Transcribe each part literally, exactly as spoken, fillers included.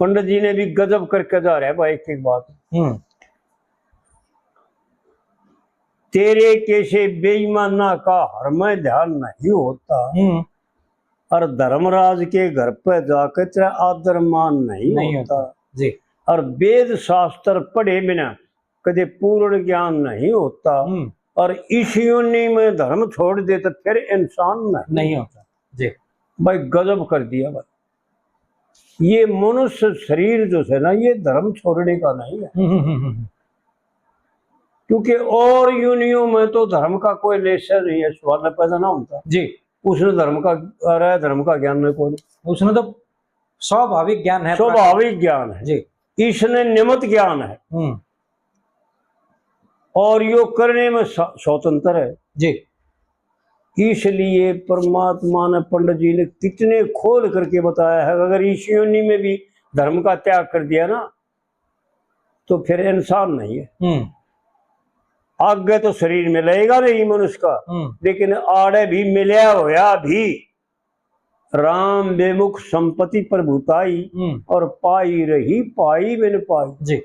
पंडित जी ने भी गजब करके जा रहा है भाई, एक एक बात। हम्म। तेरे कैसे बेईमाना का हर में ध्यान नहीं होता। हम्म। और धर्मराज के घर पे जाके तेरा आदर मान नहीं नहीं होता। होता। जी। और वेद शास्त्र पढ़े बिना कदे पूर्ण ज्ञान नहीं होता। हम्म। और इस योनि में धर्म छोड़ दे तो फिर इंसान नहीं नहीं होता। जी। भाई, गजब कर दिया भाई। ये मनुष्य शरीर जो है ना, ये धर्म छोड़ने का नहीं है। हम्म, हम्म, हम्म, हम्म। क्योंकि और योनियों में तो धर्म का कोई लेशा नहीं है, सवाल पैदा ना होता। जी। उसने धर्म का, अरे, धर्म का ज्ञान नहीं कोई। उसने तो स्वाभाविक ज्ञान है। स्वाभाविक ज्ञान है। जी। इसने निमित्त ज्ञान है। हम्म। और यो करने में स्व-, स्वतंत्र है। जी। इसलिए परमात्मा ने, पंडित जी ने कितने खोल करके बताया है, अगर इस योनि में भी धर्म का त्याग कर दिया ना, तो फिर इंसान नहीं है। हम्म। आगे तो शरीर मिलेगा नहीं मनुष्य का, हम्म। लेकिन आड़े भी मिलया होया भी राम विमुख संपत्ति प्रभुताई, हम्म। और पाई रही पाई बिन पाई। जी।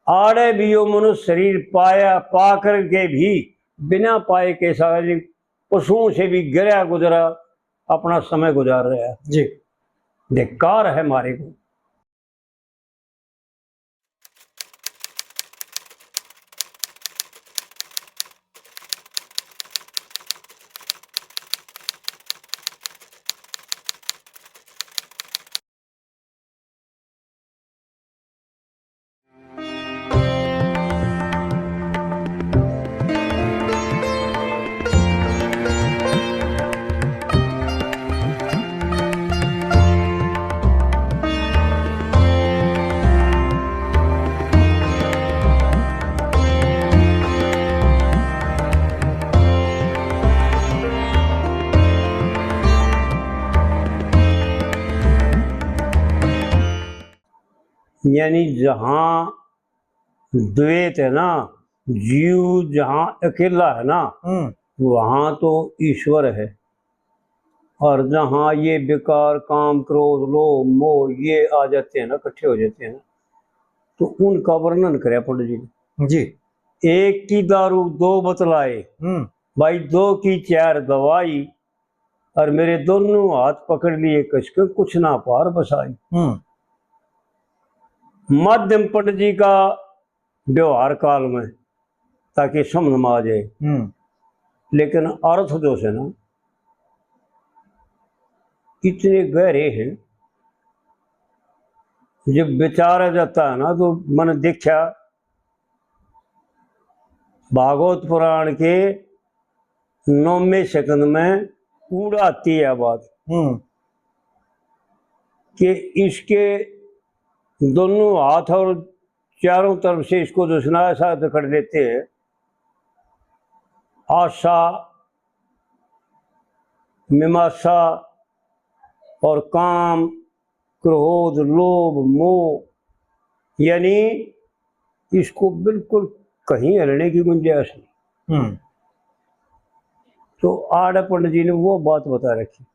आड़े भी यो मनुष्य शरीर पाया, पा करके भी बिना पाए के सारे पशुओं से भी गिरया गुजरा अपना समय गुजार रहा है। जी। धिक्कार है मारे को। यानी जहां द्वैत है ना, जीव जहां अकेला है ना, हम्म। वहां तो ईश्वर है। और जहां ये विकार, काम, क्रोध, लोभ, मोह, ये आ जाते हैं ना, इकट्ठे हो जाते हैं ना, तो उनका वर्णन करे पंडित जी ने। जी। एक की दारू दो बतलाए, हम्म। भाई दो की चार दवाई, और मेरे दोनों हाथ पकड़ लिए कसके, कुछ ना पार बसाई। हम्म। माध्यम पंडित जी का व्यवहार काल में, ताकि समझ में आ जाए। हम्म। लेकिन अर्थ जो है ना, इतने गहरे हैं, जब विचारा जाता है ना, तो मैंने देखा, भागवत पुराण के नौवें स्कंद में उड़ाती है बात, हम्म। कि इसके दोनों हाथ और चारों तरफ से इसको जो सुना ऐसा कर लेते हैं, आशा, मीमांसा और काम, क्रोध, लोभ, मोह, यानी इसको बिल्कुल कहीं हलने की गुंजाइश नहीं। हम्म। तो आड़े पंडित जी ने वो बात बता रखी,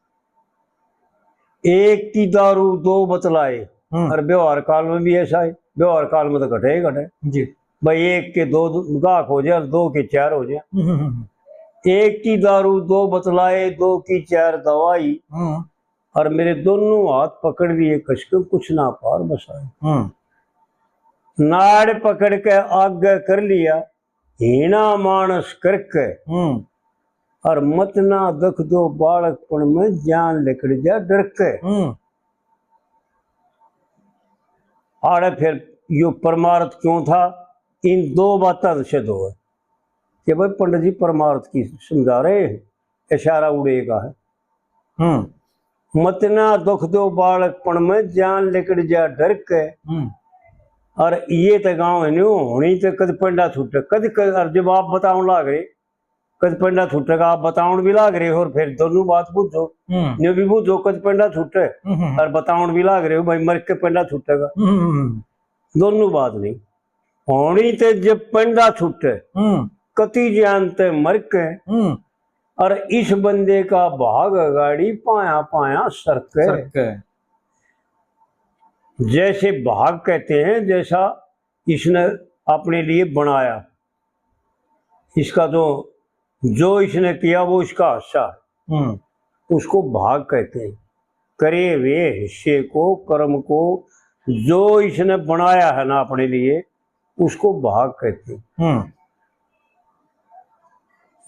एक की दारू दो बतलाए, हम्म। और व्यवहार काल में भी ऐसा है, व्यवहार काल में तो घटे ही घटे। जी। भाई, एक के दो गाहक हो जाए और दो के चार हो जाए। हम्म, हम्म, हम्म। एक की दारू दो बतलाए, दो की चार दवाई, हम्म। और मेरे दोनों हाथ पकड़ लिए कसके, कुछ ना पार बसाए। हम्म। नाड़ पकड़ के आगे कर लिया, हीना मानस करके, हम्म। और मत ना दुख दो बालकपन में, जान लिकड़ जा डर के। हम्म। आड़े फिर यो परमार्थ क्यों था, इन दो बातों से दो है कि भाई पंडित जी परमार्थ की समझा रहे हैं, इशारा उड़ेगा है। हम्म। मत ना दुख दो बालकपन में, जान लिकड़ जा डर के। हम्म। और ये तो गाँव है न्यू होनी तो कद पंडा छूटे, कद, कद, और जब आप बतावन लाग रहे, कद पंडा छूटेगा, आप बतावन भी लाग रहे हो, और फिर दोनों बात बूझो, हम्म। न्यू भी बूझो, कद पंडा छूटे, हम्म, हम्म। और बतावन भी लाग रहे हो, भाई, मर के पंडा छूटेगा। हम्म, हम्म, हम्म। दोनों बात नहीं होनी, तो जब पंडा छूटे, हम्म। कती जान ते मर के, हम्म। और इस बंदे का भाग अगाड़ी पाया पाया सरके। सरके। जैसे भाग कहते हैं, जैसा इसने अपने लिए बनाया, इसका जो, जो इसने किया वो इसका हिस्सा है, हम्म। उसको भाग कहते हैं। करे हुए हिस्से को, कर्म को, जो इसने बनाया है ना अपने लिए, उसको भाग कहते हैं। हम्म।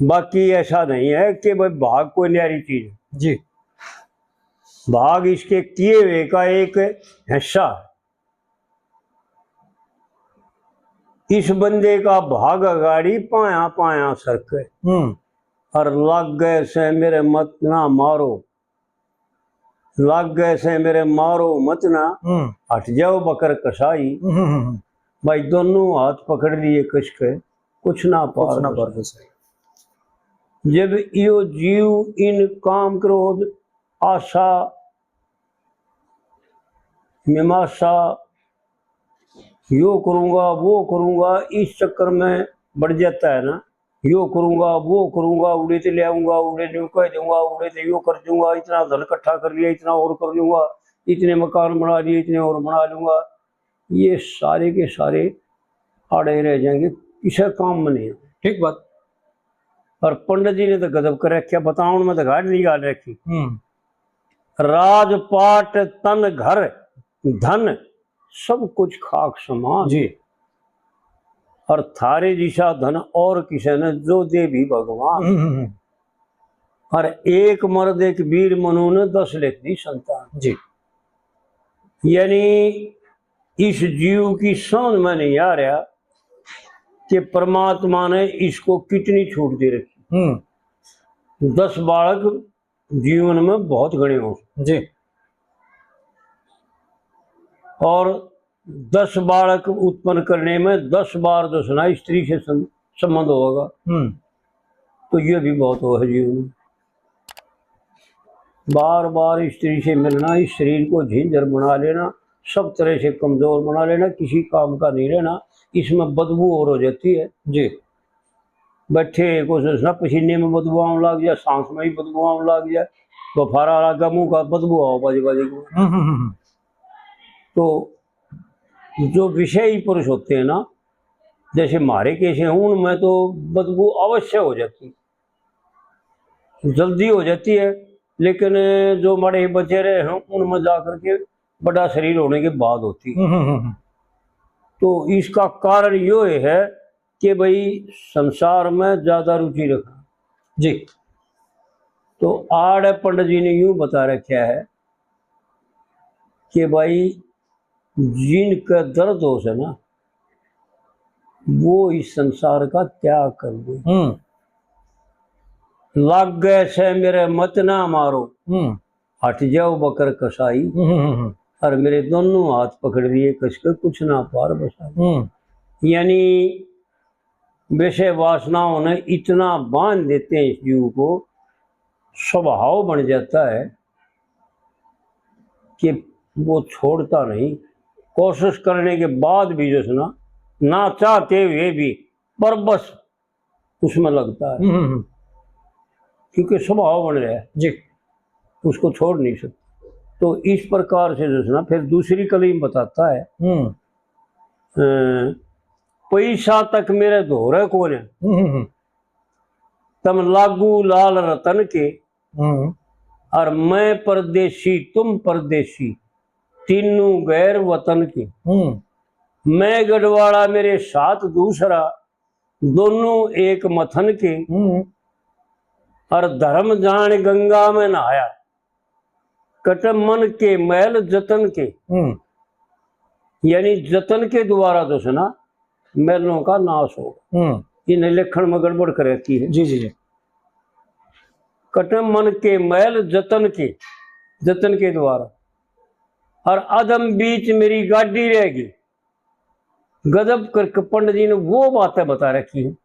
बाकी ऐसा नहीं है कि भाई भाग कोई न्यारी चीज है। जी। भाग इसके किए हुए का एक हिस्सा है। इस बंदे का भाग अगाड़ी पाया पाया सरके। हम्म। और लागे से मेरे मत ना मारो, लागे से मेरे मारो मत ना, हम्म। हट जाओ बकर कसाई। हम्म, हम्म, हम्म। भाई दोनों हाथ पकड़ लिए कस के, कुछ ना पार कुछ ना बस। पार बस। जब यो जीव इन काम क्रोध आशा मीमांसा, यो करूँगा, वो करूँगा, इस चक्कर में बढ़ जाता है ना। यो करूँगा, वो करूँगा, उड़े ते ले आऊँगा, उड़े न्यू कह दूंगा, उड़े ते यो कर दूंगा, इतना धन इकट्ठा कर लिया, इतना और कर लूंगा, इतने मकान बना लिए, इतने और बना लूंगा। ये सारे के सारे आड़े रह जाएंगे, किसी काम में नहीं। ठीक बात। और पंडित जी ने तो गजब कर रखा, बतावन में तो घाट नहीं घाल रखी। हम्म। राजपाट, तन, घर, धन, सब कुछ खाक समान। जी। और थारे जिसा धन और किसे ने जो दे भी भगवान। हम्म, हम्म, हम्म। और एक मर्द एक वीर मनु ने दस लेख दी संतान। जी। यानी इस जीव की समझ में नहीं आ रहा कि परमात्मा ने इसको कितनी छूट दे रखी। हम्म। दस बालक जीवन में बहुत घणे हो। जी। और दस बालक उत्पन्न करने में दस बार जो है ना स्त्री से सं-, संबंध होगा। हम्म। तो ये भी बहुत हो है जीवन में। बार बार स्त्री से मिलना, इस शरीर को झिंझर बना लेना, सब तरह से कमजोर बना लेना, किसी काम का नहीं रहना, इसमें बदबू और हो जाती है। जी। बैठे कुछ ना पसीने में बदबू आने लग जाए, सांस में ही बदबू आने लग जाए, बुखार आ लगा, मुंह का बदबू आओ बाजे बाजे को। हम्म, हम्म, हम्म। तो जो विषयी पुरुष होते हैं ना, जैसे म्हारे कैसे हैं, उनमें तो बदबू अवश्य हो जाती, जल्दी हो जाती है, लेकिन जो माड़े बचे रहे हैं, उनमें जा करके बड़ा शरीर होने के बाद होती है। हम्म, हम्म, हम्म। तो इसका कारण यो है कि भाई संसार में ज्यादा रुचि रखना। जी। तो आड़े पंडित जी ने यूं बता रखा है कि भाई जिनका दर्द हो से ना, वो इस संसार का त्याग कर दे। हम्म। लागे से मेरे मत ना मारो, हम्म। हट जाओ बकर कसाई, हम्म, हम्म, हम्म। और मेरे दोनों हाथ पकड़ लिए कस के कुछ ना पार बसाई। हम्म। यानी विषय वासनाओं ने इतना बांध देते हैं इस जीव को, स्वभाव बन जाता है कि वो छोड़ता नहीं। कोशिश करने के बाद भी जो है ना, ना चाहते हुए भी, पर बस उसमें लगता है। हम्म, हम्म, हम्म। क्योंकि स्वभाव बन रहा है। जी। उसको छोड़ नहीं सकता। तो इस प्रकार से जो है ना, फिर दूसरी कली में बताता है, हम्म। अ, पैसा तक मेरे धोरे कोने, हम्म, हम्म, हम्म। तम लागू लाल रतन के, हम्म। और मैं परदेसी, तुम परदेसी, तीनों गैर वतन के। हम्म। मैं गढ़वाला, मेरे साथ दूसरा, दोनों एक मथन के। हम्म। और धर्म जान गंगा में नहाया, कट मन के मैल जतन के। हम्म। यानी जतन के द्वारा जो है ना, मैलों का नाश हो। हम्म। इन लक्षण में गड़बड़ कर रखी है। जी, जी, जी। कट मन के मैल जतन के, जतन के द्वारा। और अधम बीच मेरी गाड़ी रहेगी। गजब करके पंडित जी ने वो बातें बता रखी हैं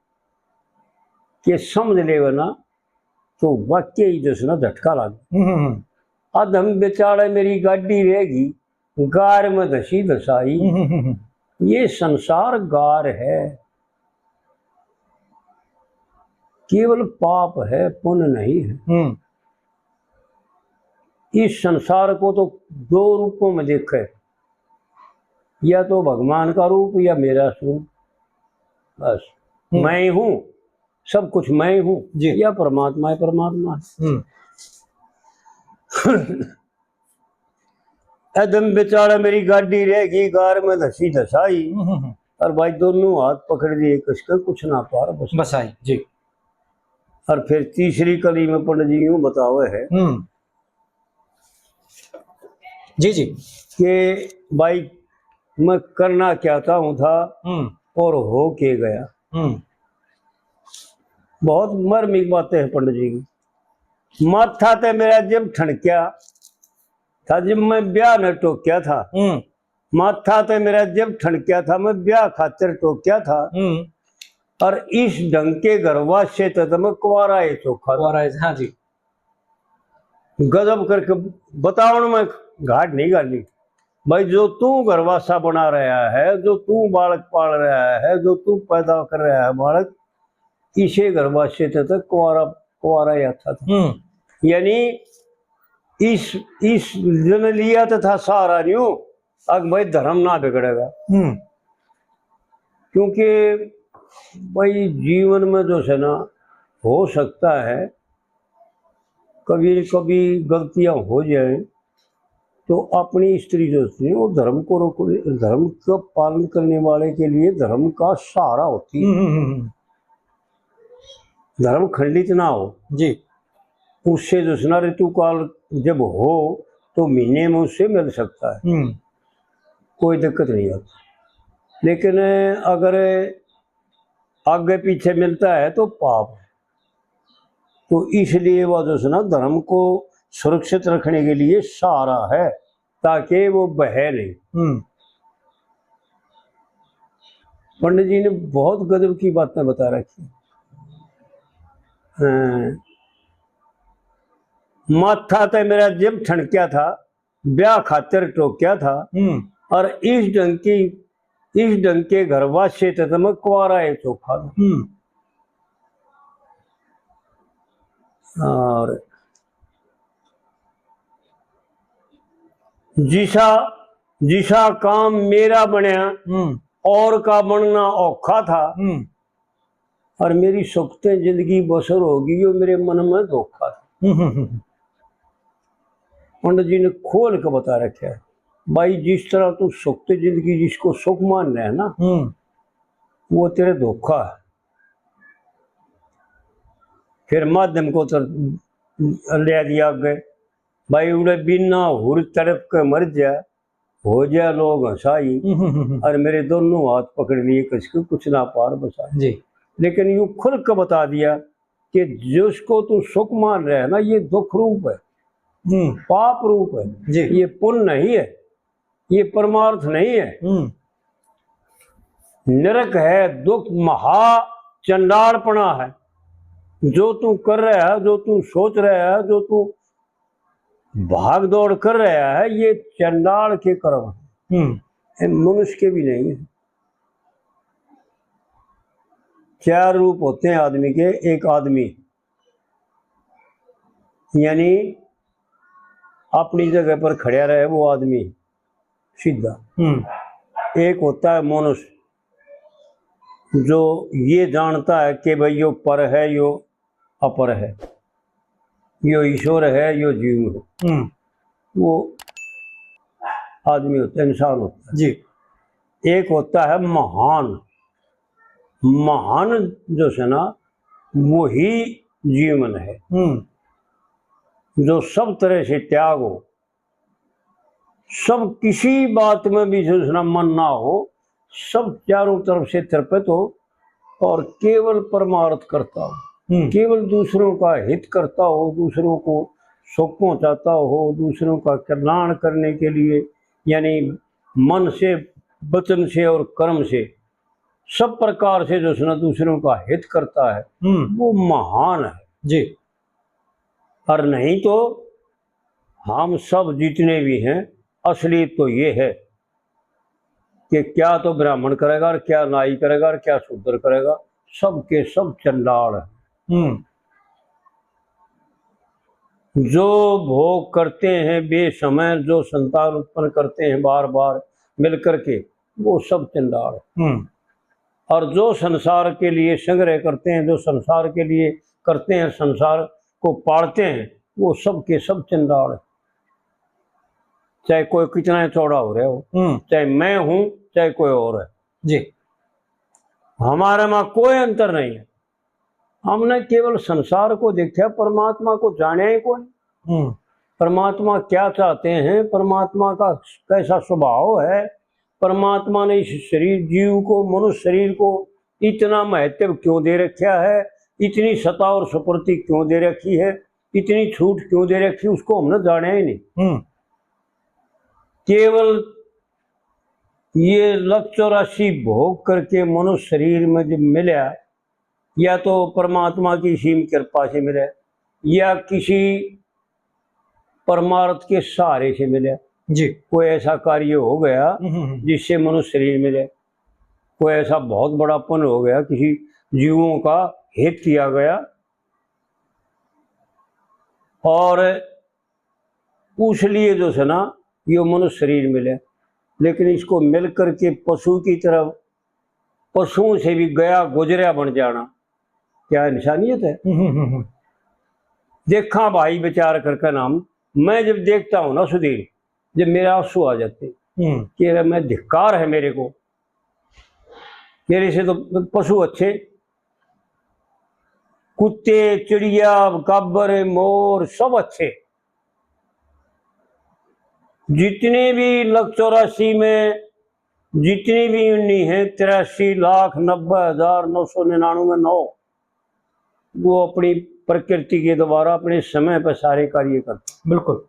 कि समझ लेवे ना, तो वाकई जैसे ना झटका लागे। हम्म, हम्म, हम्म। अधम बेचारे मेरी गाड़ी रहेगी, गार में धसी धसाई। हम्म, हम्म, हम्म। ये संसार गार है, केवल पाप है, पुण्य नहीं है। हम्म। इस संसार को तो दो रूपों में देखे, या तो भगवान का रूप या मेरा स्वरूप, बस। हम्म। मैं हूँ, सब कुछ मैं हूँ, जी। या परमात्मा है, परमात्मा है। हम्म। अदम बेचारा मेरी गाड़ी रह गई, गार में धसी धसाई। हम्म, हम्म, हम्म। और भाई दोनों हाथ पकड़ लिए, किसके कुछ ना पार बस। बसाई, जी। और फिर तीसरी कली में पंडित जी यूं बतावे है हम्म। जी, जी। कि भाई, मैं करना क्या चाहूँ था हम्म। और हो के गया। हम्म। बहुत मर्मिक बातें हैं पंडित जी की। माथा ते मेरा जब ठणक्या था, जब मैं ब्याह न टोक्या था, हम्म। माथा ते मेरा जब ठणक्या था, मैं ब्याह खातिर टोक्या था। हम्म। और इस ढंग के घरवासे ते तो मैं कुंवारा ही चोखा था। कुंवारा ही, हाँ जी। गजब करके बतावण में घाट नहीं घाली। भाई, जो तू घरवासा बना रहा है, जो तू बालक पाल रहा है, जो तू पैदा कर रहा है बालक, इसे घरवासे ते तो कुंवारा, कुंवारा ही अच्छा था। हम्म। यानी इस, इस जन लिया तो था सहारा न्यू, अग भाई धर्म ना बिगड़ेगा। हम्म। क्योंकि भाई जीवन में जो है ना, हो सकता है कभी कभी गलतियां हो जाए, तो अपनी स्त्री जो है वो धर्म को रोक, धर्म का पालन करने वाले के लिए धर्म का सहारा होती है। हम्म, हम्म, हम्म। धर्म खंडित ना हो। जी। उससे जो है ना ऋतुकाल जब हो तो महीने में उससे मिल सकता है, हम्म। कोई दिक्कत नहीं होती। लेकिन अगर आगे पीछे मिलता है तो पाप है। तो इसलिए वह जो है ना धर्म को सुरक्षित रखने के लिए सहारा है, ताकि वो बहे नहीं। हम्म। पंडित जी ने बहुत गजब की बातें बता रखी। हाँ। माथा ते मेरा जब ठणक्या था, ब्याह खातिर टोक्या था, हम्म। और इस ढंग की, इस ढंग के घरवासे ते तो मैं कुंवारा ही चोखा था। हम्म। और जिसा, जिसा काम मेरा बनया, हम्म। और का बनना औखा था। हम्म। और मेरी सुखते जिंदगी बसर होगी, यो मेरे मन में धोखा था। हम्म, हम्म, हम्म। पंडित जी ने खोल के बता रखा है, भाई, जिस तरह तू सुखते जिंदगी जिसको सुख मान रहा है ना, हम्म। वो तेरे धोखा है। फिर माध्यम को तो ले दिया आगे, भाई, उड़े बिना हुर तड़प के मर जा, हो जा लोग हंसाई, हम्म, हम्म, हम्म। और मेरे दोनों हाथ पकड़ लिए, किसको कुछ ना पार बसाई। जी। लेकिन यूं खुल के बता दिया कि जिसको तू सुख मान रहा है ना, ये दुख रूप है, हम्म। पाप रूप है, जी। ये पुण्य नहीं है, ये परमार्थ नहीं है। हम्म। नरक है, दुख, महा चंडालपना है। जो तू कर रहा है, जो तू सोच रहा है, जो तू भाग दौड़ कर रहा है, ये चंडाल के कर्म है। हम्म। ये मनुष्य के भी नहीं है। चार रूप होते हैं आदमी के। एक आदमी यानी अपनी जगह पर खड़ा रहे, वो आदमी सीधा। हम्म। एक होता है मनुष्य, जो ये जानता है कि भाई, यो पर है, यो अपर है, यो ईश्वर है, यो जीव है। हम्म। वो आदमी होता है, इंसान होता है। जी। एक होता है महान। महान जो है ना, वही जीवन है, हम्म। जो सब तरह से त्याग हो, सब किसी बात में भी जो है ना मन ना हो, सब चारों तरफ से तृप्त हो और केवल परमार्थ करता हो, हम्म। केवल दूसरों का हित करता हो, दूसरों को सुख पहुंचाता हो, दूसरों का कल्याण करने के लिए, यानी मन से, वचन से और कर्म से सब प्रकार से जो है ना दूसरों का हित करता है, हम्म। वो महान है। जी। और नहीं तो हम सब जितने भी हैं, असली तो ये है कि क्या तो ब्राह्मण करेगा और क्या नाई करेगा और क्या शूद्र करेगा, सब के सब चंडाल है। हम्म। जो भोग करते हैं बेसमय, जो संतान उत्पन्न करते हैं बार बार, मिल करके, वो सब चंडाल है। हम्म। और जो संसार के लिए संग्रह करते हैं, जो संसार के लिए करते हैं, संसार को पालते हैं, वो सब के सब चंडाल है। चाहे कोई कितना ही चौड़ा हो रहा हो, हम्म। चाहे मैं हूं, चाहे कोई और है। जी। हमारे में कोई अंतर नहीं है। हमने केवल संसार को देखा, परमात्मा को जाने ही कोई। हम्म। परमात्मा क्या चाहते हैं, परमात्मा का कैसा स्वभाव है, परमात्मा ने इस शरीर, जीव को, मनुष्य शरीर को इतना महत्व क्यों दे रखा है, इतनी सत्ता और संपत्ति क्यों दे रखी है, इतनी छूट क्यों दे रखी, उसको हमने जाना ही नहीं। हम्म। केवल ये लख चौरासी भोग करके मनुष्य शरीर में जब मिला, या तो परमात्मा की सीम कृपा से मिला, या किसी परमार्थ के सहारे से मिला। जी। कोई ऐसा कार्य हो गया, हम्म, हम्म, हम्म। जिससे मनुष्य शरीर मिला, कोई ऐसा बहुत बड़ा पुण्य हो गया, किसी जीवों का हित किया गया, और उस लिए जो है ना, यो मनुष्य शरीर मिले, लेकिन इसको मिल करके पशु की तरह, पशुओं से भी गया गुजरा बन जाना, क्या इंसानियत है? हम्म, हम्म, हम्म। देखा भाई, विचार करके नाम, मैं जब देखता हूँ ना सुधीर, जब मेरे आंसू आ जाते, हम्म। कि अरे, मैं, धिक्कार है मेरे को, मेरे से तो पशु अच्छे, कुत्ते, चिड़िया, काबर, मोर, सब अच्छे। जितने भी लख चौरासी में जितनी भी योनि है, तिरासी लाख नब्बे हजार नौ सौ निन्यानवे नौ, वो अपनी प्रकृति के द्वारा अपने समय पर सारे कार्य करता। बिल्कुल।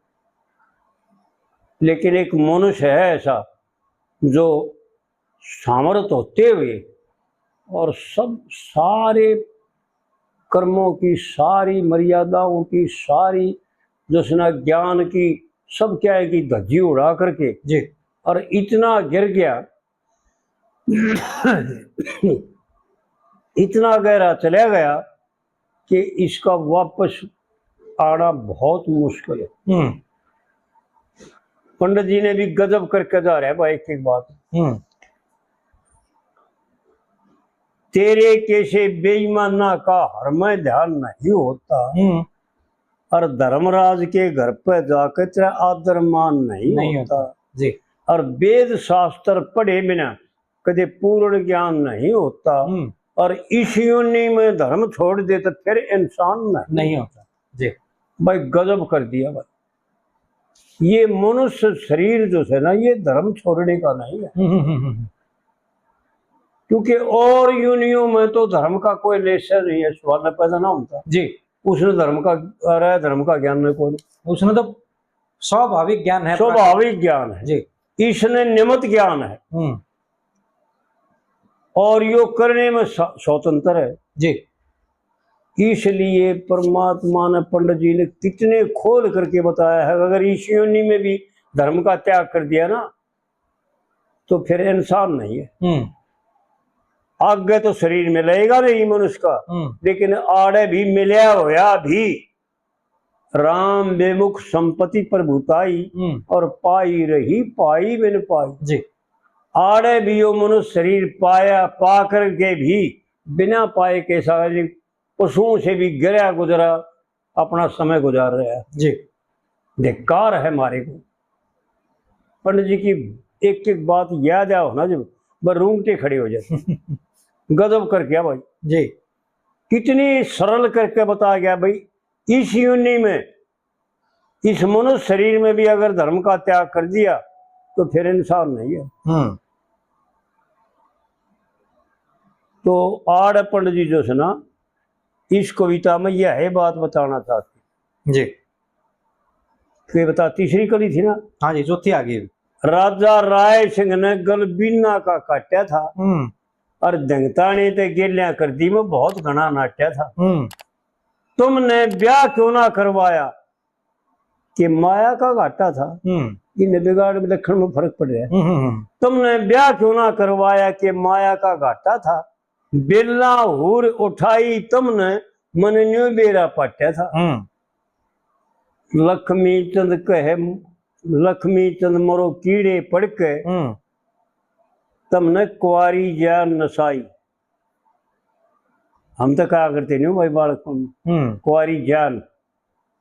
लेकिन एक मनुष्य है ऐसा जो सामर्थ होते हुए और सब सारे कर्मों की, सारी मर्यादाओं की, सारी जो है ना ज्ञान की, सब क्या है कि धज्जी उड़ा करके जी। और इतना गिर गया, इतना गहरा चला गया कि इसका वापस आना बहुत मुश्किल है। हम्म। पंडित जी ने भी गजब करके जा रहा है भाई, एक एक बात। हम्म। तेरे कैसे बेईमाना का हर में ध्यान नहीं होता, हम्म। और धर्मराज के घर पे जाके तेरा आदर मान नहीं नहीं होता। होता। जी। और वेद शास्त्र पढ़े बिना कदे पूर्ण ज्ञान नहीं होता। हम्म। और इस योनि में धर्म छोड़ दे तो फिर इंसान नहीं नहीं होता। जी। भाई, गजब कर दिया भाई। ये मनुष्य शरीर जो है ना, ये धर्म छोड़ने का नहीं है। हम्म, हम्म, हम्म, हम्म। क्योंकि और योनियों में तो धर्म का कोई लेशा नहीं है, सवाल पैदा ना होता। जी। उसने धर्म का, अरे, धर्म का ज्ञान नहीं कोई। उसने तो स्वाभाविक ज्ञान है, स्वाभाविक ज्ञान है। जी। इसने निमित्त ज्ञान है। हम्म। और यो करने में स्व-, स्वतंत्र है। जी। इसलिए परमात्मा ने, पंडित जी ने कितने खोल करके बताया है, अगर इस योनि में भी धर्म का त्याग कर दिया ना, तो फिर इंसान नहीं है। हम्म। आगे तो शरीर मिलेगा नहीं मनुष्य का, हम्म। लेकिन आड़े भी मिलया होया भी राम विमुख संपत्ति प्रभुताई, हम्म। और पाई रही पाई बिन पाई। जी। आड़े भी यो मनुष्य शरीर पाया, पा करके भी बिना पाए के सारे पशुओं से भी गिरा गुजरा अपना समय गुजार रहा है। जी। धिक्कार है मारे को। पंडित जी की एक एक बात याद आओ ना, जब बस रूंगटे खड़े हो जाते। गजब कर गया भाई। जी। कितनी सरल करके बता गया भाई, इस योनि में इस मनुष्य शरीर में भी अगर धर्म का त्याग कर दिया तो फिर इंसान नहीं है। हम्म। तो आड़ पंडित जी जो है ना, इस कविता में यह बात बताना चाहते। जी। तो ये बता, तीसरी कड़ी थी ना? हाँ जी, चौथी आ गई। राजा राय सिंह ने गल बीना का काट्या था, हम्म। और धंगताने ते गेल्या कर दी में बहुत घना नाट्या था। हम्म। तुमने ब्याह क्यों ना करवाया कि माया का घाटा था। हम्म। इन बिगाड़ विलक्षण में फर्क पड़ रहा है। हम्म, हम्म, हम्म। तुमने ब्याह क्यों ना करवाया कि माया का घाटा था। बेला हूर उठाई तुमने, मन न्यू बेरा पाट्या था। हम्म। लक्ष्मी चंद कहे, लक्ष्मी चंद मरो कीड़े पड़ के, हम्म। तमने कुआरी ज्या नसाई। हम तो कहा करते नहीं हो भाई बालक, हम्म। कुआरी ज्या न-,